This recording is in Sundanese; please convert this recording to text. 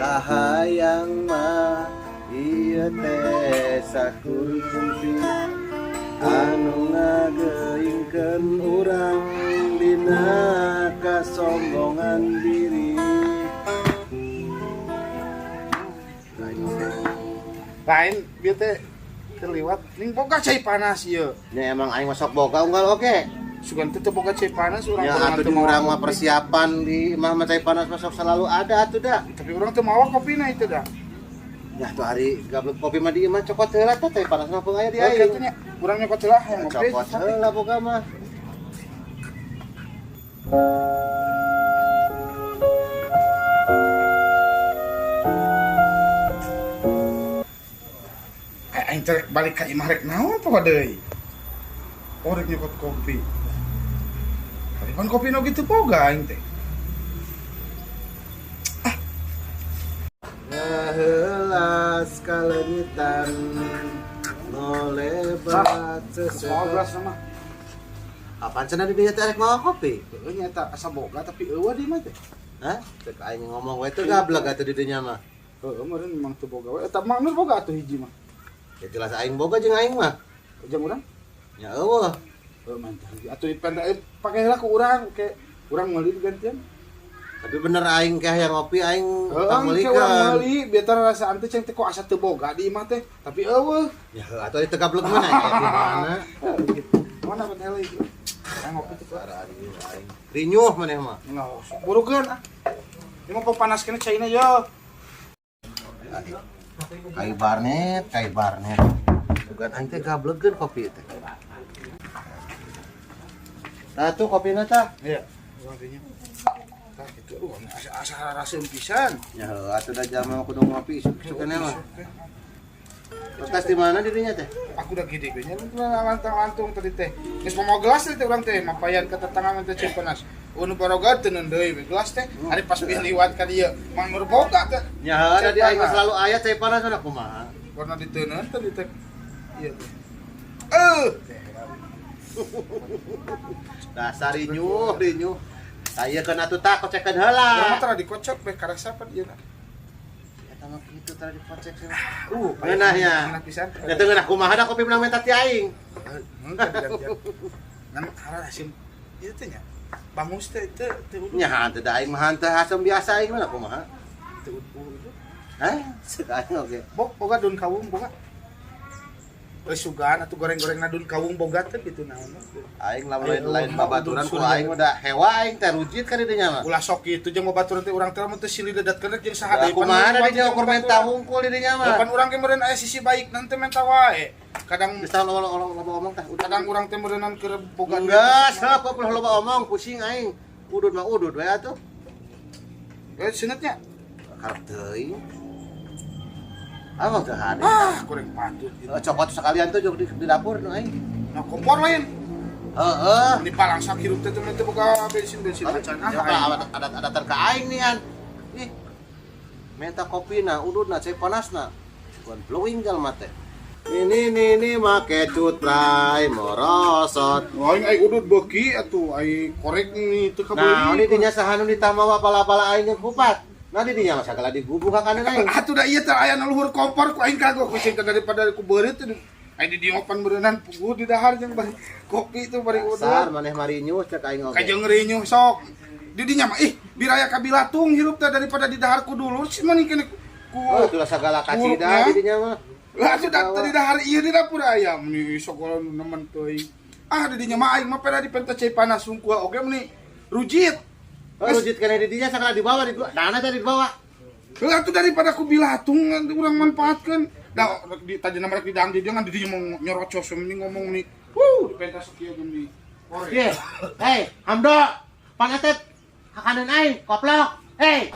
Kahayang mah ieu teh sakur jempi anu ngageuingkeun urang dina kasombongan diri. Lain bieu teh terliwat ning boga cai panas ieu. Nya emang aing masuk boga unggal oge. Sugan teh teu boga cai panas urang Ya urang atuh teu di mawa urang mah kopi. Persiapan di imah mah cai panas masuk selalu ada atuh da. Tapi urang teu mawa kopina itu dah. Ya tuh hari gablek kopi mah di imah cokot heula teh cai panas mah aya di Oh, aing. kitu nya. Urang nyokot heula hayang ngopi. Cokot heula boga mah. Eh, aing teh balik ka imah rek naon poho deui. Oh, rek nyokot kopi. Tapi pan kopi nu kitu boga aing teh. Ngaheulas kaleungitan nolebat Soal sesebat. sama. Apaan cenah di dinya teh rek mawa kopi? Heeh nya eta asa boga tapi eueuh di mah teh. Hah? Cek aing ngomong we teu gablek atuh di dinya mah. Heeh, meureun memang teu boga we. Eta mah nur boga atuh hiji mah. Ya jelas aing boga jeung aing mah. Jeung urang. Ya eueuh. Heuh mantap. Atuh dipenta pake heula ku urang ke urang meuli gantian. Tapi bener aing keh yang ngopi aing Heeh, tong ke urang meulikeun. meuli biar rasaan teh ceng teh kok asa teu boga di imah teh. Tapi eueuh. Ya heuh atuh teu gablek mana ya di mana? Heuh, gitu. Mana bet heula itu? Aing ngopi teh. Suara aing. Rinyuh maneh mah. Nah, burukeun ah. Ini mau panas kena caina yo. Kai barnet, kai barnet. Bukan aing teh gablegeun kopi teh. Tah tuh kopina tah. Iya, urang teh nya. Tah kitu asa asa raseum pisan. Ya heuh atuh da jalma kudu ngopi isuk-isuk keneh mah. Bekas di mana dirinya teh? Aku udah gede nya lantang-lantung tadi teh. Geus mau gelas teh urang teh mapayan ka tetangga teh cai panas. Unu baroga teu deui we gelas teh. Ari pas bih liwat ka dieu, mang nur boga teh. Ya heuh da di aing Cai panas. selalu aya cai panas mah kumaha. Warna diteuneun tadi teh. Iya teh. Eh, Dasar rinyuh, rinyuh. Aya keun atuh tah kocekeun heula. urang mah tara dikocok beh karasa pan ieu na. Eta mah kitu tara dikocek sih. Ngeunah Ngeunah nya. Ngeunah pisan. Ya teu ngeunah kumaha da kopi menang menta ti aing. Heuh, tadi gantian. Ngan hara hasim ieu teh nya. Bangus teh teu teu uduh. Nya hanteu da aing mah hanteu hasem biasa aing mah kumaha. Teu uduh. Hah? Cek aing oge. Bok boga daun kawung boga. Eh sugan atuh goreng-goreng daun kawung boga teh kitu naon. Aing lamun Ayo, lain mau babaturan ku udur aing udah hewa aing teh rujit ka di dinya mah. Ulah sok kitu jeung babaturan teh urang teh lamun teu silih dedatkeun jeung saha Da deui. kumaha da dinya ukur menta hungkul di dinya mah. Pan urang ge meureun aya sisi baik nanti menta wae. Kadang Geus tah loba loba loba omong tah. Udah kadang urang teh meureunnan keur boga duit. Geus, heuh ulah loba omong pusing aing. Udud mah udud we atuh. Eh seunetnya. Karep teuing. Apa teu hade? Ah, goreng patut gitu. Eh, cokot sekalian tuh di dapur nu aing. Nah, kompor lain. Heeh. Ini palang sakirup teh teh boga bensin-bensin acan ah. Ya, Aing. adat-adatan ka aing nih an. Ih. Menta kopina, ududna, cai panasna. Bukan blowing jalma teh. Ini ini make cutrai morosot. Aing ai udud beuki atuh ai korek nih teu kabeuli. Nah, ini dinya saha nu ditamawa pala-pala aing jeung kupat. Nah, di dinya mah sagala digubuk ka kanan aing. Atuh da ieu teh aya nu luhur kompor ku aing kagok kucing teh daripada ku beureut teh. Aing di diopan beureunan puguh di dahar jeung bari kopi tuh bari Dasar udud. maneh marinyuh cek aing oge. Kajeng rinyuh sok. Di dinya mah ih biraya ka bilatung hirup teh daripada di dahar ku dulur si mani kene ku. Oh, itulah sagala kacida di dinya mah. Lah atuh da teu di dahar ieu di dapur ayam ni sagola nu nemen teuing. Ah di dinya mah aing mah pera dipenta cai panas hungkul oge meni rujit. Oh, rujit keneh di dinya sagala dibawa di dana teh dibawa. Lah atuh daripada ku bilatung urang manfaatkeun. Da di tadi rek di dang di dieu ngan di dinya mau nyorocos meni ngomong nih. Wuh, dipenta sakieu geuni. Ye, hei, Hamdo, pangatet, kakanan aing, koplok. Hei.